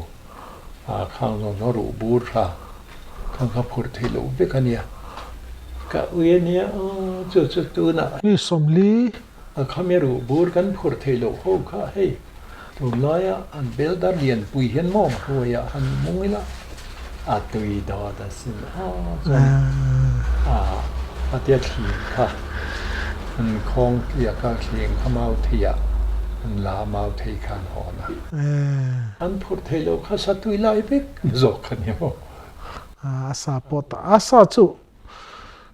B: khang zawng zawng ruh bur tha khan kha phurh theih loh vek a nia. Ka ui a nia aw, chu chu tunah.
A: Mi 40.
B: A khami ruh bur kan phurh theih loh ho kha hei. Tunlaia an bel dar lianpui hian maw hruaiah han mung ila a tui dawt a sin aw chuan a tia thling kha an khawng tliak a thling kha mau theiah an la a mau thei kha an hawn a an phurh theih loh kha sa tui lai vek zawk kha ni maw.
A: A sa pawh ta a sa chu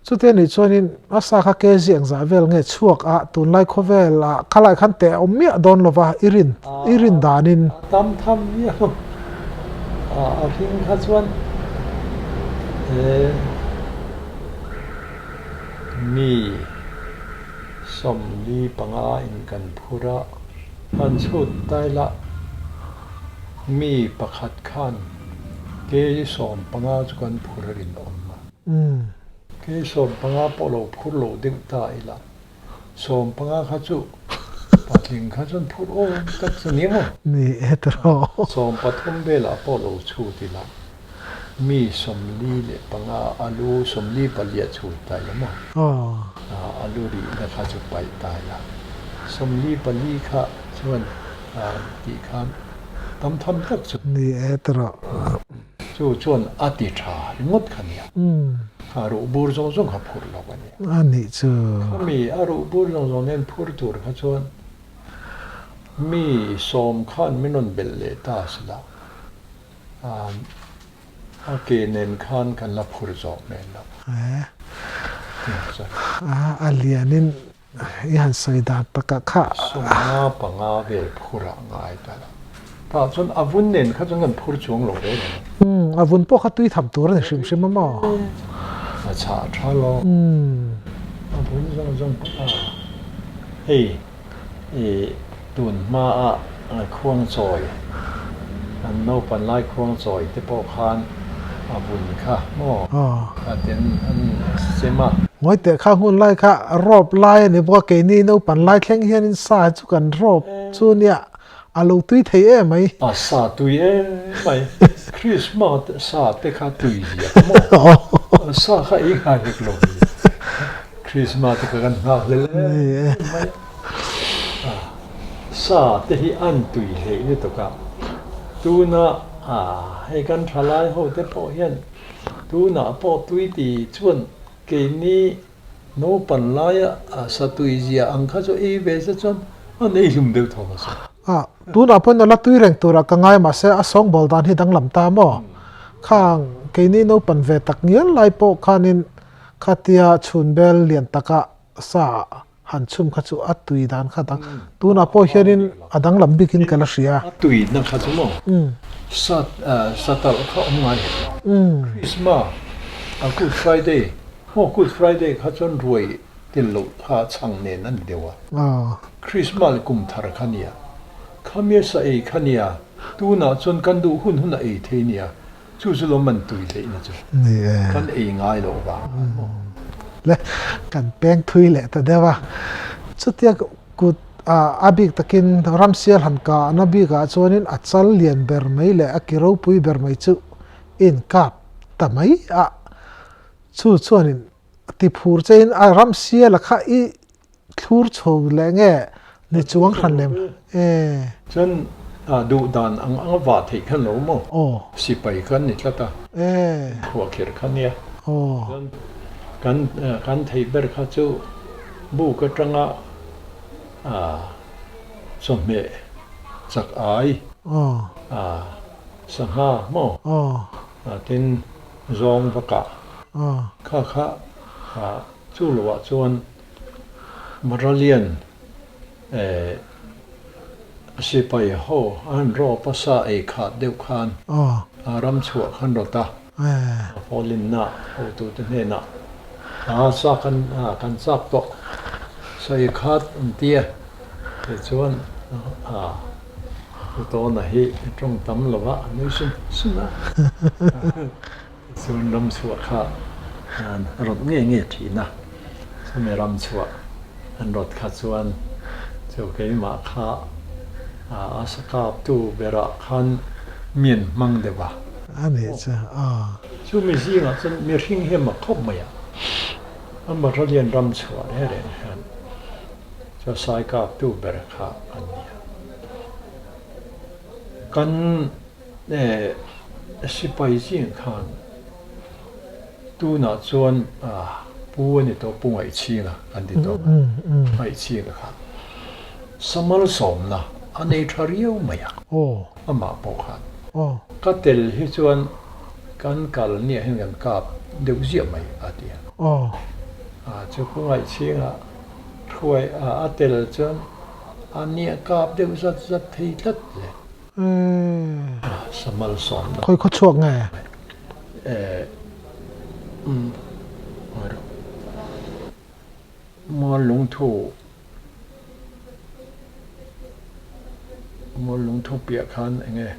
A: Chute nih chuanin a sa kha kg engzah vel nge chhuak a, tunlai khawvel ah khalai khan teh a awm miah dawn lova i rin i rin danin.
B: A tam tham miah a, a hring kha chuan he mi 45 in kan phur a, han chhut taila mi pakhat khan kg 15 chu kan phur a rinawm a. Kg 15 pawh lo phur lo deuh ta ila, 15 kha chu patling kha chuan phur awm tak chu ni maw?
A: Ni e tawh.
B: 13 velah pawh lo chhut ila, mi 45 alu 44 chhut ta ila maw? Alu rihna kha chu paih ta ila, 44 kha chuan tih khan tam tham tak chu.
A: Ni e tawh.
B: Chu chuan a ti tha ringawt kha nia. Kha ruh bur zawng zawng kha phur lo a nia.
A: A nih chu.
B: Khami a ruh bur zawng zawng nen phur tur kha chuan mi sawm khan min rawn belh leh ta a sila. A ke nen khan kan la phur zawk hmel lo.
A: A lianin I han sawi dan takah kha.
B: 55 vel phur ah ngai ta la. Tah chuan a vun nen kha chuan kan phur chuang lo reng ang.
A: Umm, a vun pawh kha tui tham tur a ni hrim hrim a maw?
B: A chhah tha lo. A vun zawng zawng pawh a hei i tun hma a khuangchawi an naupan lai khuangchawi te pawh khan a vun kha maw a ten an sem a.
A: Ngawi teh kha hun lai kha rawp lai a ni bawk a, keini naupan lai thleng hianin sa chu kan rawp chu nia a lo tui thei em mai.
B: A sa tui em mai, Christmas sa te kha tui zia kha maw, sa kha ei ngai vek lo ni, Christmas te kha kan nghak hlel em mai. Sa te hi an tui hleih lutuk a, tuna hei kan thalai ho te pawh hian tunah pawh tui ti chuan keini naupan laia sa tui zia ang kha chu ei ve se chuan an ei hlum deuh tho nasa.
A: Tunah pawhin a la tui reng turah ka ngai mahse a sawngbawl dan hi danglam ta maw? Khang keini naupan ve tak ngial lai pawh khanin khatia chhunbel lian taka sa Han chhum kha chu a tui dan kha dang. Tunah pawh hianin a danglam bikin ka la hria.
B: A tui na kha chu maw? Sa sa talh kha awm ngai hek lo. Christmas a Good Friday maw Good Friday kha chuan ruai tel loh kha chhang nen a ni deuh a. Christmas leh kum thar kha nia. Khamia sa ei kha nia. Tunah chuan kan duh hun hun a ei thei nia. Chu chu lo man tui hleihna chu kan ei ngai loh vang a maw?
A: Le, kan peng thui leh ta deuh a. Chutia kut a bik takin ramsial han ka na bikah chuanin a chal lian ber mai leh a ki ropui ber mai chu inkap ta mai a. Chu chuanin ti phur chein a ramsiala kha i Thlur chho leh nge ni chuang hran lem e.
B: Chuan duh dan ang ang a vah theih khan lo maw?
A: Aw.
B: Sipai khan ni tlat a.
A: E.
B: Khuah kher kha nia.
A: Aw.
B: Chuan kan kan theih ber kha chu buk atanga chawhmeh chak ai.
A: Aw.
B: Sangha maw?
A: Aw.
B: Tin zawng va kah.
A: Aw.
B: Kha kha chu loah chuan Maralian sipai ho an rawp a sa ei khat deuh khan a ram chhuah khan rawt a, Paulinna hotute hnenah a sa kan kan chak tawh sa ei khat an ti a, tichuan Utawna hi tawng tam lova a nui sun sun a. Chuan ram chhuah kha an rawt ngei ngei thin a, chumi ram chhuah an rawt kha chuan chu keimah kha a sa kaptu berah khan mi an hmang deuh a.
A: A nih chu aw.
B: Chumi zingah chuan mihring hi a mak khawp mai a, a Battalion ram chhuah reng reng hian chu sai kaptu ber kha an ni a. Kan. Sipai zing khan tunah chuan pu a ni tawh, pu Ngaihchhinga an ti tawh a, Ngaihchhinga kha samal sawmna a nei tha riau mai a, amah pawh khan ka tel hi chuan kan kal nia hian kan kap deuh ziah mai a ti a, chu pu Ngaihchhinga hruai a tel chuan a nia kap deuh zat zat thei tlat le. Samal sawmna.
A: Khawi khaw chhuak nge?
B: Umm. Muallungthu Muallungthu piah khan eng nge?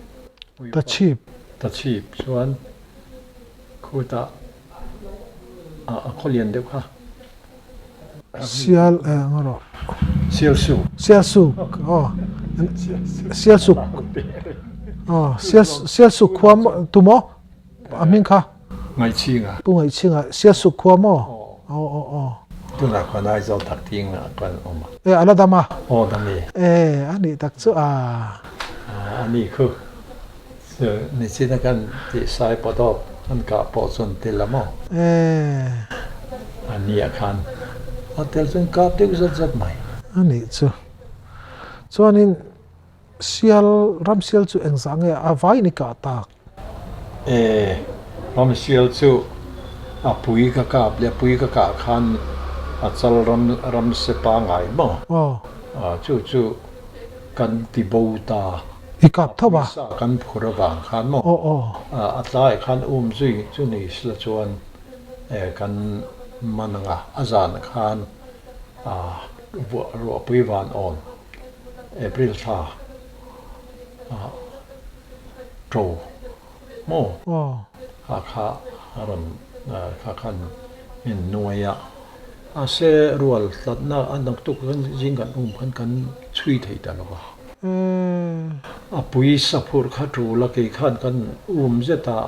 A: Tachhip.
B: Tachhip chuan khutah a khaw lian deuh kha.
A: Sial eh ang rawh.
B: Sialsuk.
A: Sialsuk aw. Sialsuk. Aw sial sialsuk khua tu maw a hming kha.
B: Ngaihchhinga.
A: Pu Ngaihchhinga sialsuk khua maw? Aw aw aw.
B: Tunah khuan Aizawl tak ting ah khuan awm a.
A: E a la dam a.
B: Aw dam e.
A: E a nih tak chu a.
B: A nih khu. Chu nichin a kan tih sai pawh dawt an kah pawh chuan tel a maw?
A: E.
B: A nia khan a tel chuan kap deuh zat zat mai.
A: A nih chu. Chuanin sial ram sial chu engzah nge a vain i kah tak?
B: E. Ram sial chu a pui ka kap leh a pui ka kah khan a chal ram ram se pangai maw?
A: Aw.
B: Chu chu kan ti bo ta.
A: I kap tho a.
B: Pawisa kan phur avang khan maw?
A: Aw aw.
B: A tlaiah khan um zui chu ni sila chuan kan man ang a, a zan khan ruahpui van awn April thla to maw?
A: Aw.
B: Kha kha a rawn kha khan min nuai a. Mahse rual tlatna a naktuk khan zing kan um khan kan chhui thei ta lo va. A pui saphurh kha tul a kei khan kan um zet a,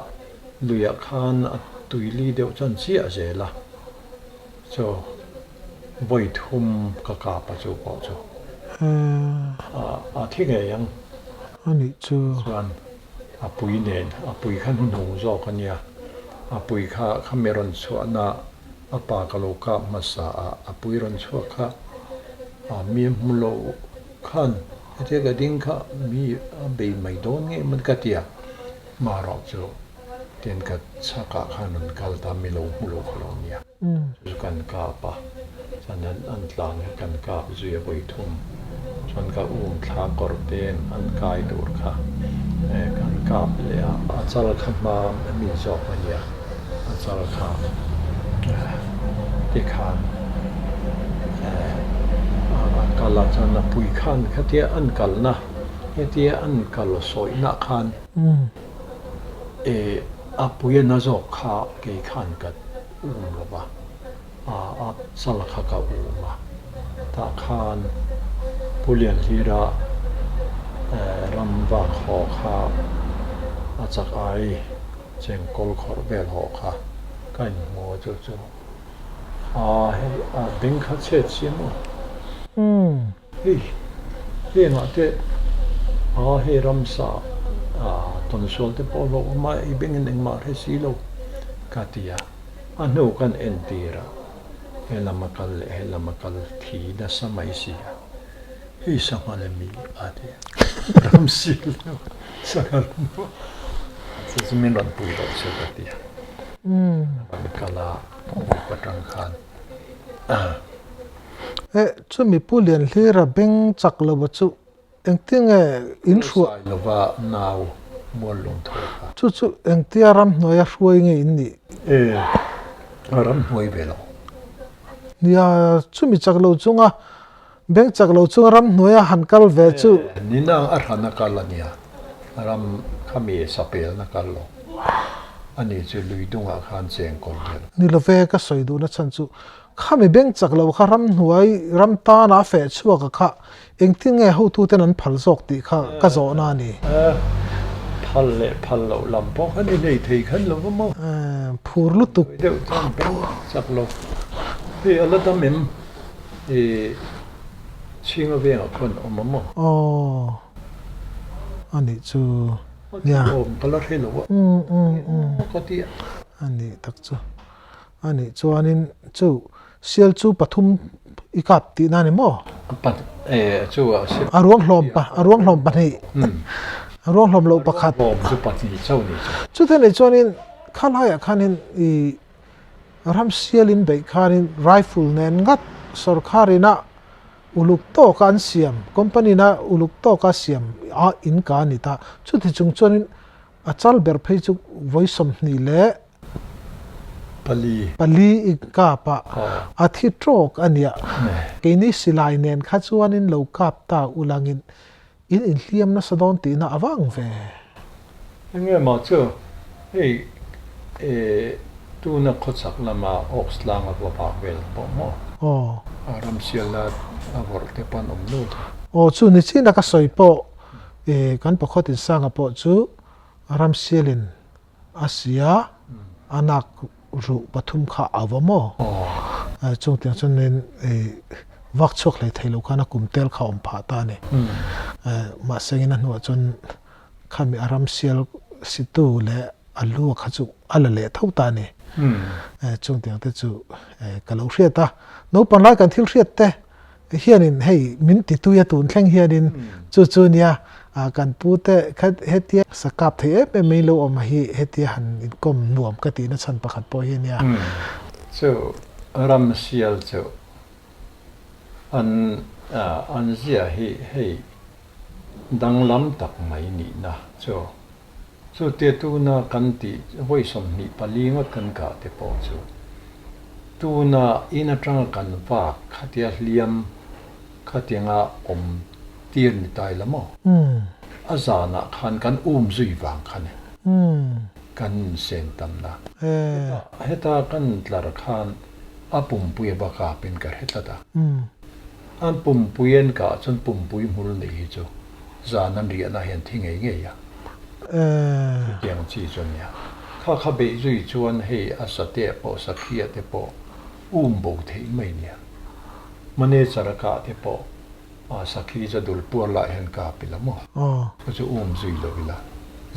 B: luiah khan a tuili deuh chuan chiah zel a. Chaw vawi thum ka kap a chu pawh chu a thi ngei ang.
A: A nih chu.
B: Chuan a pui nen a pui kha hnuhnung zawk a nia. A pui kha khami rawn chhuahna A pa ka lo kap hmasa a, a pui rawn chhuak kha a mi a hmu lo khan hetia ka ding kha mi a bei mai dawn nge maw ka ti a, marawh chu tin ka chhakah khan rawn kal ta mi lo hmu lo kha lo nia. Chu kan kap a, chuan an tlan kha kan kap zui a vawi thum chuan ka um thla kawr ten an kai tur kha kan kap leh a, a chal kha hma mi zawk a nia. A chal kha tikhan a kal a chuan a pui khan khatia an kalna hetia an kal sawihna khan a pui a na zawk kha kei khan ka um lo va a chal kha ka um a tah khan Pu Lianhlira ram vak haw kha a chak ai. Chengkawl khawrh vel haw kha ka inhmu a chu chu a hei a beng kha chhet si maw? Hei hengah te a hei ramsa a tawnsual te pawh hlauh awm a i bengin engmah hre si lo ka ti a, a hnu kan entir a helam a kal leh helam a kal thi nasa mai si a. Hei sangha le mi a ti a, ram sil deuh sangha ram chu chu min rawn pui loh se ka ti a, rawn kal a group atang khan.
A: Eh chumi Pu Lianhlira beng chak lo a chu engtinge in hruai.
B: Sai lova nau mual lung tho kha.
A: Chu chu engtia ramhnuaia hruai nge in nih?
B: Eh ramhnuai ve lo.
A: Nia chumi chak lo chunga Beng chak lo chung ramhnuaia han kal ve chu.
B: Nina a hran a kal a nia, ram khami sapelna kal lo a ni chu lui dungah khan cheng kawl vel.
A: Ni love ka sawi duhna chhan chu khami beng chak lo kha ramhnuai ram tana a feh chhuak a kha engtin nge hotuten an phal zawk tih kha ka zawhna a ni.
B: Phal leh phal loh lam pawh kha ni hlei thei khan lo va maw.
A: Phur lutuk.
B: Deuh chuan beng chak lo hei a la dam em? I chhinga vengah khuan awm a maw?
A: Aw, a nih chu.
B: Nia. Awm ka la hre lo a.
A: Um um um.
B: Ka ti a.
A: A nih tak chu. A nih chuanin chu sial chu pathum i kap tihna a ni maw?
B: Pa e chu a sial.
A: A ruang hlawm pa a ruang hlawm pahnih. A ruang hlawm loh pakhat.
B: A ruang hlawm chu pahnih chauh ni chu.
A: Chutah nih chuanin khalaiah khanin i Ram sialin beih khanin rifle nen ngat sorkar ina uluk tawka an siam, company ina uluk tawka siam a in ka a ni ta. Chuti chung chuanin a chal ber phei chu vawi 25.
B: Pali.
A: Pali i kap a, a thi tawk a nia. Keini silai nen kha chuanin lo kap ta ulangin in inhliam nasa dawn tihna a vang ve.
B: Enge mah chu hei tuna khawchhak lama Ox tlanga va vak vel pawh maw?
A: Aw.
B: A ramsialna a vawrh te pawh an awm nual thei.
A: Aw chu ni chin a ka sawi pawh kan pakhat insanga pawh chu ramsialin A sia, a nak ruh pathum kha a va maw? Chung tiang chuan vak chhuak hlei thei lo khan a kum tel kha a awm phah ta a ni. Mahse in a hnuah chuan khami a ram sial situ leh a lu kha chu a la leh tho ta a ni. Chung tiang te chu ka lo hriat a. Naupang lai kan thil hriat te hianin hei min ti tui a tun thleng hianin chu chu nia kan pu te kha hetia sakap thei em em mai lo awm hi hetia han inkawm nuam ka tihna chhan pakhat pawh hi nia.
B: Chu ram sial chu an an zia hi hei danglam tak mai nihna chu Chu te tuna kan tih vawi 24 ngawt kan kah te pawh chu tuna in atanga kan vak khatia hliam khatianga awm tir ni tai la maw? A zanah khan kan um zui vang kha ni kan insen tamna. Heta kan tlar khan a pumpui a va kapin ka hre tlat a. An pumpui an kah chuan pumpui hmul nei hi chu Zan an riahna hian thi ngei ngei a, chutiang chi chu a nia. Kha kha beih zui chuan hei a sateh pawh sakhiah te pawh um bo theih mai nia. Manager a kah te pawh a sakhi chu a dul puar lah hian kap ila maw? Chu chu um zui lo ila,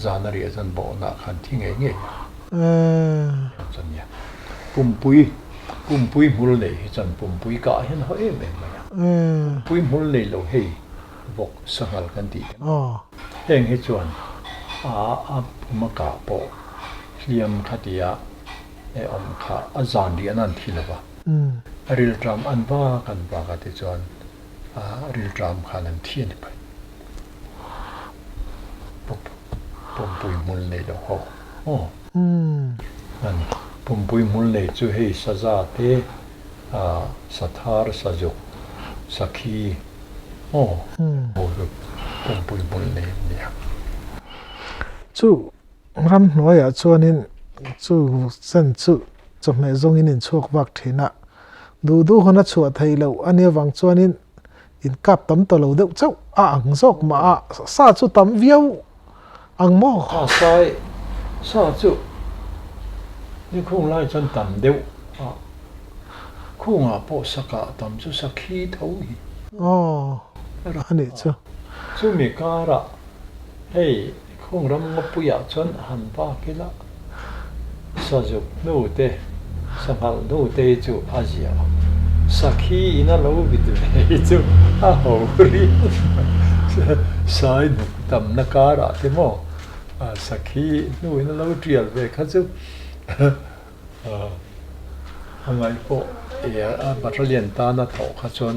B: zan a riah chuan bawhnah khan thi ngei ngei a, chutiang chu a nia. Pumpui, pumpui hmul nei hi chuan pumpui kah hian haw em em mai a. Pumpui hmul nei lo hei. Vawk sanghal kan tih te maw? Heng hi chuan a a pum a kah pawh hliam kha tia e awm kha a zan riahna an thi lo va, a rilṭam an vak an vak a tichuan a rilṭam khan an thi a ni phei. Pumpui hmul nei lo ho aw. A ni. Pumpui hmul nei chu hei saza te, sathar, sazuk, sakhi aw ho chu pumpui hmul nei an nia.
A: Chu ramhnuaiah chuanin chu chen chu chawhmeh zawngin inchhuak vak thin a, duh duh hun a chhuah theih loh a nia vang chuanin In kap tam ta lo deuh chauh a ang zawk mah a, sa chu tam viau ang maw?
B: A sai, sa chu ni khung lai chuan tam deuh a, khungah pawh sa kah tam chu sa khi tho hi.
A: Aw, a nih chu.
B: Chumi karah hei Khung ram ngawpuiah chuan han vak ila, sazuk hnu te, sanghalh hnu te hi chu a zia ang. Sakhi in a lo vit ve hi chu a ho riau. Sai hnuk tamna karah te maw sakhi hnu in a lo tial ve kha chu a ngaih pawh a battalion tana thawh kha chuan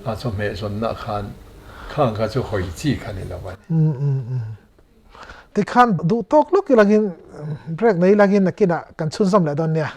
B: a chawhmeh zawnna khan Khang kha chu hawi chi kha ni lo a ni.
A: Tikhan duh tawk lawk ilangin break nei ilangin nakinah kan chhunzawm leh dawn nia.